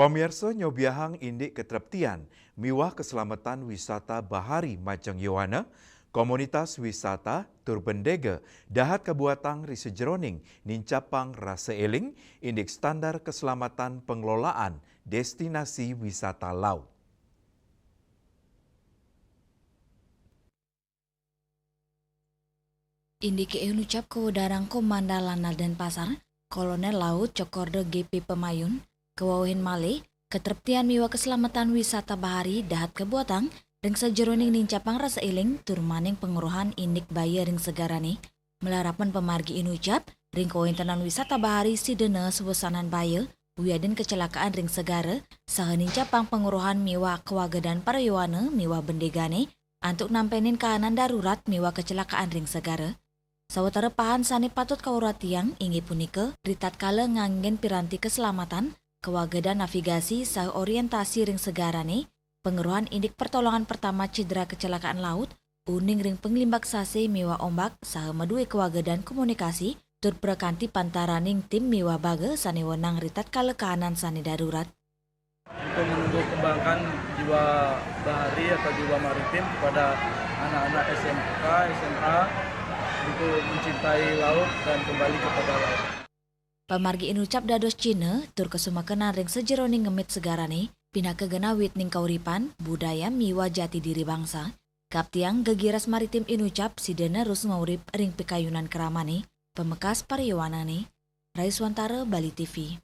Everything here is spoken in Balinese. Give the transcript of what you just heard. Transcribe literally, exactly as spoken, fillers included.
Pamiarsa, nyobiahang indik katreptian miwah kaslamatan wisata bahari majeng yowana, komunitas wisata tur bendega dahat kabuatang ring sajeroning nincapang rasa eling indik standar kaslamatan pengelolaan destinasi wisata laut. Indike inucap kawedarang Komandan Lanal Denpasar, Kolonel Laut Cokorda G P Pemayun, kawewehin malih, katreptian miwah kaslamatan wisata bahari dahat kabuatang ring sajeroning nincapang rasa eling tur maning panguruhan indik baya ring segarane. Malarapan pamargi inucap, ring kawentenan wisata bahari sidana suwesanan baya, wiadin kacelakaan ring segara, saha nincapang panguruhan miwah kawagedan para yowana miwah bendegane, antuk nampenin kahanan darurat miwah kacelakaan ring segara. Sawatara pahan sane patut kauratiang inggih punika, ritatkala nganggen piranti kaslamatan, kawagedan navigasi saha orientasi ring segarane, panguruhan indik pertolongan pertama cidra kacelakaan laut, uning ring panglimbak sase miwah ombak, saha madue kawagedan komunikasi, tur prakanti pantaraning tim miwah baga sane wenang ritatkala kahanan sane darurat. Untuk menumbuh kembangkan jiwa bahari atau jiwa maritim kepada anak-anak S M K, S M A, untuk mencintai laut dan kembali kepada laut. Pamargi inucap dados cihna tur kasumekenan ring sajeroning ngemit segarane, pinaka genah witning kauripan, budaya miwah jati diri bangsa. Kaptiang gegiras maritim inucap sida nerus ngurip ring pikayunan kramane, pamekas para yowanane. Raiswantara, Bali T V.